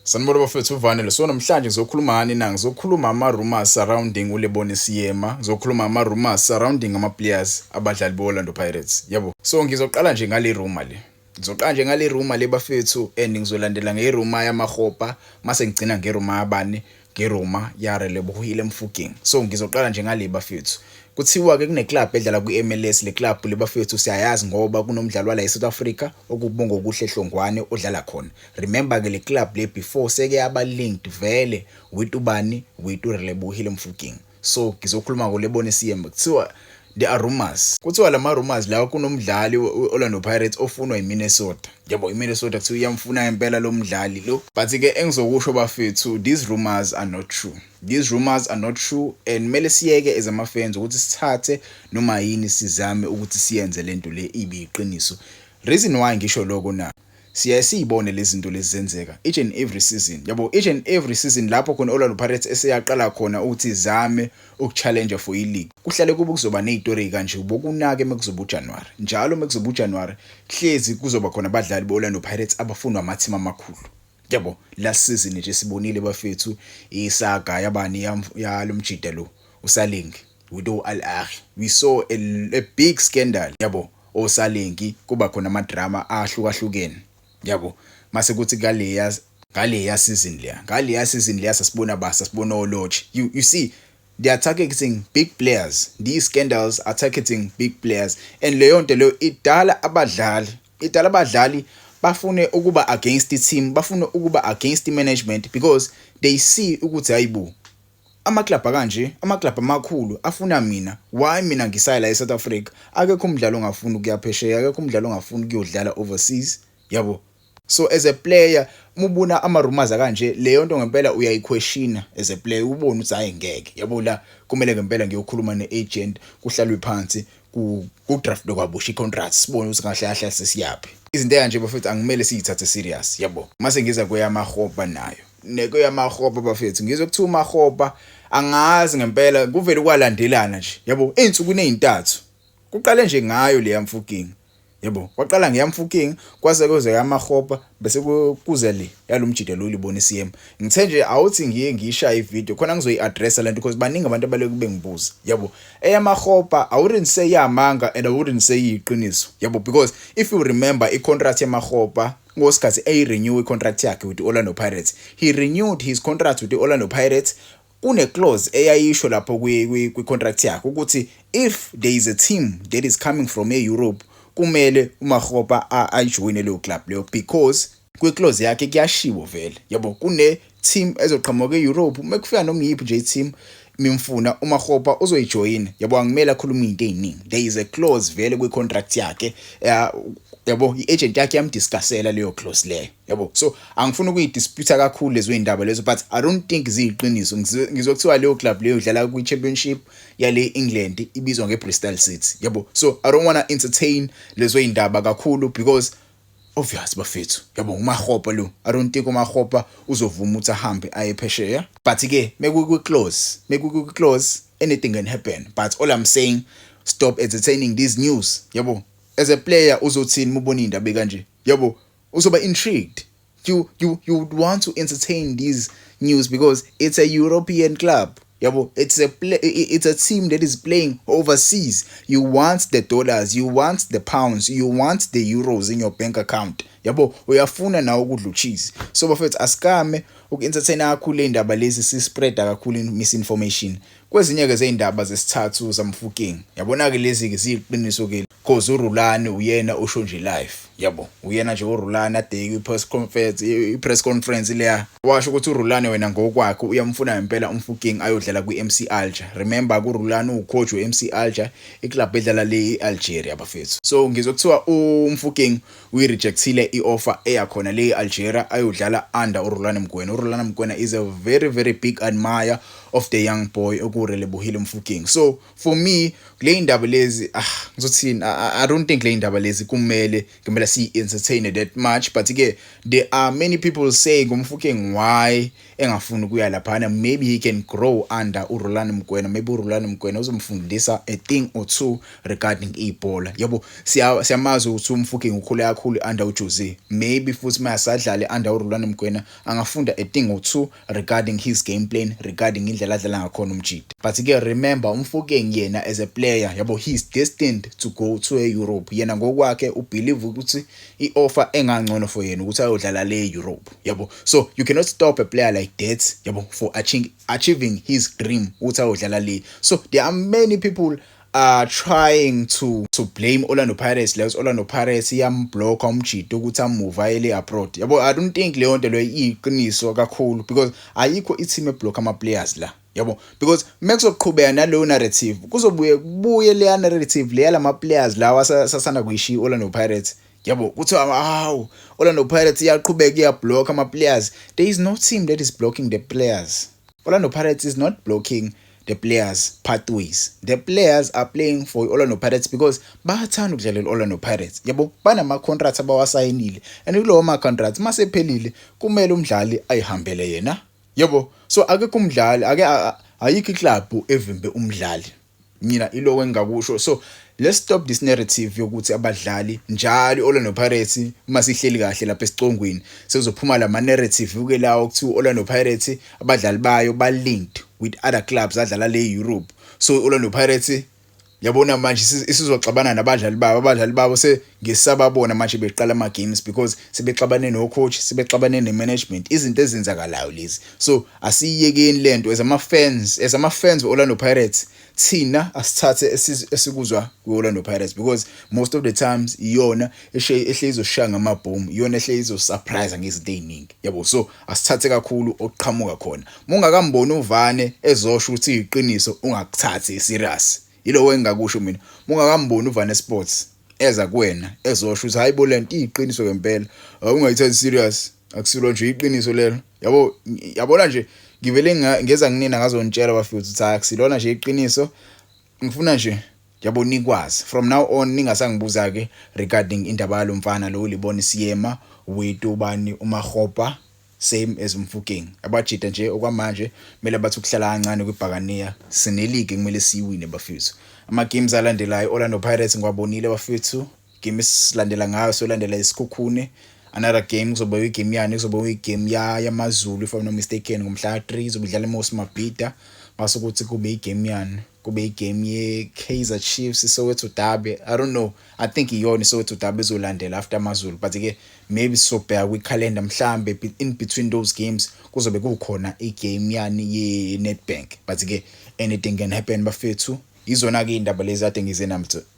Sanibona bafethu, uVanele. So namhlanje ngizokhuluma ngani na? Ngizokhuluma ama-rumors surrounding uLebone Seema, ngizokhuluma ama-rumors surrounding ama-players, abadlali be-Orlando Pirates, yabo. So ngizoqala nje ngale rumor le. Ngizoqala nje ngale rumor le, bafethu, and ngizolandela ngerumor yaMakgopa, mase ngigcina ngerumor yabani? Ngerumor yaRelebohile Mofokeng. So ngizoqala nje ngale, bafethu. Kuthiwa ke kune club edlala kwi-MLS. Le club le, bafethu, siyayazi ngoba kunomdlalo wala eSouth Africa okuBongokuhle Hlongwane odlala khona. Remember ke, le club le before seke yaba linked vele with ubani? With uRelebohile Mofokeng. So ngizokhuluma ngoLebone Seema. Kuthiwa there are rumors. Kuthiwa lama rumors lawa, kunomdlali we-Orlando Pirates ofunwa yiMinnesota. Yabo, iMinnesota kuthiwa iyamfuna impela lo mdlali lo. But ke engizokusho, bafethu, these rumors are not true. These rumors are not true and kumele siyeke as ama fans ukuthi sithathe noma yini, sizame ukuthi siyenze lento le ibe iqiniso. Reason why ngisho lokho na, siyaye siyibone lezi zinto lezi zenzeka each and every season, yabo. Each and every season lapho khona Orlando Pirates eseyaqala khona ukuthi izame ukuchallenge for i-league, kuhlale kube kuzoba nezitori kanje. Ubokunake mekuzoba uJanuary, njalo mekuzoba uJanuary hlezi kuzoba khona abadlali be-Orlando Pirates abafunwa ama-team amakhulu, yabo. Last season nje sibonile, bafethu, isaga yabani? Yalomjida lo uSaleng with Al Ahly. We saw a big scandal, yabo, oSaleng, kuba khona ama drama ahlukahlukene, yabo. Mase kuthi ngaleya season leya sasibona basa sibona oLorch. You see, they are targeting big players. These scandals are targeting big players and leyo nto leyo idala abadlali bafune ukuba against the team, bafune ukuba against the management, because they see ukuthi hayibo, ama-club akanje, ama-club amakhulu afuna mina, why mina ngisaya la eSouth Africa? Akekho umdlalo ongafuni ukuya phesheya, akekho umdlalo ongafuni ukuyodlala overseas, yabo. So as a player, mubona ama rumors kanje, leyo nto ngempela uyayiquestiona as a player, ubone ukuthi hayi, ngeke, yabo, la kumele ngempela ngiyokhuluma ne-agent, kuhlalwe phansi, ku draft kwabusha i-contract, sibone ukuthi kahle kahle sesiyaphi. Izinto kanje, bafethu, angimele siyithathe serious, yabo. Mase ngiza kweyaMakgopa nayo, nekweyaMakgopa, bafethu, ngizwe kuthiwa uMakgopa, angazi ngempela, kuvele kwalandelana nje, yabo, ey'nsukwini ey'ntathu. Kuqale nje ngayo leya Mofokeng, yabo, kwaqala ngeyaMofokeng, kwase kuze yaMakgopa, bese kuze le yalomjida lo Lebone Seema. Ngithe nje awuthi ngiye ngiyishaye ivideo khona ngizoyi-addressa lento because baningi abantu abaleke bengibuza, yabo. EyaMakgopa, I wouldn't say yamanga and I wouldn't say iyiqiniso, yabo, because if you remember i-contract yaMakgopa ngosikhathi eyi-renew i-contract yakhe with the-Orlando Pirates, he renewed his contract with the-Orlando Pirates, kune-clause eyayisho lapho kwi-contract yakhe ukuthi if there is a team that is coming from e-Europe, kumele uMakgopa ayijoyine leyo club leyo, because kwi-clause yakhe kuyashiwo vele, yabo, kune team ezoqhamuka e-Europe, mekufika noma iyiphi nje i-team mimfuna uMakgopa, uzoyijoyina, yabo. Angimele akhuluma izinto eziningi, there is a clause vele kwi-contract yakhe, yabo. I-agent yakhe yamdiscussela leyo clause leyo, yabo. So angifuni ukuyidispute kakhulu lezo indaba lezo, but I don't think ziyiqiniso. Ngizokuthiwa leyo club leyo idlala kwi-championship yale England, ibizwa ngeBristol City, yabo. So I don't want to entertain lezo indaba kakhulu because obvious, bafethu, yabo, uMakgopa lo, I don't think uMakgopa uzovuma ukuthi ahambe aye phesheya. But ke mekukwi clause anything can happen. But all I'm saying, stop entertaining these news, yabo. As a player uzothini mubona indaba kanje, yabo? Uzoba intrigued. You would want to entertain these news because it's a European club, yabo. It's a team that is playing overseas. You want the dollars, you want the pounds, you want the euros in your bank account, yabo. Uyafuna nawe ukudla ucheese. So bafethu, asikame uku-entertain kakhulu indaba lezi, si-spread kakhulu misinformation. Kwezinye ke zeyindaba zesithathu zaMofokeng, yabona ke, lezi ke ziyiqiniso ke, cause uRulani uyena usho nje live, yabo, uyena nje uRulani ade kwi press conference leya washo ukuthi uRulani wena ngokwakhe uyamfuna ngempela uMofokeng ayodlala kwi-MC Alger. Remember, kuRulani ucoach we-MC Alger, iclub edlala le e-Algeria, bafethu. So ngizokuthiwa uMofokeng uyirejectile i-offer eyakhona le e-Algeria ayodlala under uRulani Mokwena. uRulani Mokwena is a very very big admirer. of the young boy okuRelebohile Mofokeng. So for me, kule indaba lezi, ah, ngizothini, I don't think le indaba lezi kumele kumele si entertain that much, but ke there are many people saying uMofokeng, why engafuni ukuya laphana? Maybe he can grow under uRulani Mokwena. Maybe uRulani Mokwena uzomfundisa a thing or two regarding ibhola, yabo. Siyamazi ukuthi uMofokeng ukhule kakhulu under uJose. Maybe futhi mayasadlale under uRulani Mokwena, angafunda a thing or two regarding his game plan, regarding indlela adlala ngakhona umjita. But ke remember, uMofokeng yena as a player, yabo, he is destined to go to a Europe. Yena ngokwakhe ubelieve ukuthi ioffer engangcono for yena ukuthi ayodlala le Europe, yabo. So you cannot stop a player like that, yabo, for achieving his dream ukuthi ayodlala le. So there are many people are trying to blame Orlando Pirates leyo Orlando Pirates iyamblock umjita ukuthi amove ayele abroad, yabo. I don't think leyo nto leyo iyiqiniso kakhulu, because ayikho i-team eblock ama players la, yabo, because mekuzoqhubeka naleyo narrative, kuzobuye kubuye leya narrative leya lama players lawa sasanda kuyishiya Orlando Pirates, yabo, kuthiwa hawu, Orlando Pirates iyaqhubeka iyablock ama players. There is no team that is blocking the players. Orlando Pirates is not blocking the players' pathways. The players are playing for Orlando Pirates because bayathanda ukudlalela Orlando Pirates, yabo. Banama contracts abawasayinile, and kulowo ma contracts masephelile, kumele umdlali ayihambele yena, yabo. So akekho umdlali, ake ayikho iclub evimbe umdlali. Mina iloko engingakusho. So let's stop this narrative yokuthi abadlali njalo Orlando Pirates masihleli kahle lapha esicongweni, sekuzophuma lama narrative ke lawo kuthiwa Orlando Pirates abadlali bayo ba linked with other clubs adlala le Europe. So Orlando Pirates, yabona, manje isizoxabana nabadlali babo. Abadlali babo sengisababona manje beqala ama games because sebexabane no coach, sebexabane ne management, izinto ezenzakalayo lezi. So asiyekeni lento as ama fans we-Orlando Pirates. Thina asithathe esikuzwa kwi-Orlando Pirates, because most of the times iyona ehle izoshaya ngamabhomu, iyona ehle izosurprise ngezinto eziningi, yabo. So asithathe kakhulu okuqhamuka khona. Mungakamboni uvane ezosho ukuthi iqiniso, ungakuthathi serious. Yilo engingakusho mina. Mungakamboni uvane Sports eza kuwena ezosho ukuthi hayi bo, lento iyiqiniso ngempela, ungayithathi serious, akusilo nje iqiniso lelo, yabo. Yabona nje, ngivele ngeza kunina ngazonitshela, bafethu, ukuthi hayi, akusilona nje iqiniso. Ngifuna nje, yabo, nikwazi from now on ningasangibuza ke regarding indaba yalomfana lo Lebone Seema wethu, ubani, uMakgopa, same as uMofokeng. Abajita nje okwamanje kumele bathi ukuhlala kancane kwibhakaniya. Sine-league kumele siyiwine, bafethu. Ama games alandelayo Orlando Pirates ngiwabonile, bafethu. Game esilandela ngayo, solandela iSekhukhune. Another game kuzoba igame yani? Kuzoba igame ya yamaZulu, if I'm not mistaken, ngomhla ka3, izobe idlala eMoses Mabhida. Mase ukuthi kube igame yani? Kube igame ye-Kaizer Chiefs, Soweto Derby. I don't know, I think iyona iSoweto Derby ezolandela after AmaZulu, but ke maybe sizobheka kwikhalenda, mhlambe in between those games kuzobe kukhona igame yani ye-Nedbank. But ke anything can happen, bafethu. Izona ke indaba lezi ade ngize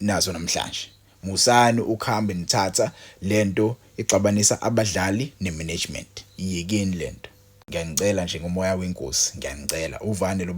nazo namhlanje. Musani ukuhambe nithatha lento ixabanisa abadlali nemanagement. Iyekeni lento, ngiyanicela nje ngomoya wenkosi, ngiyanicela. Uvane lo.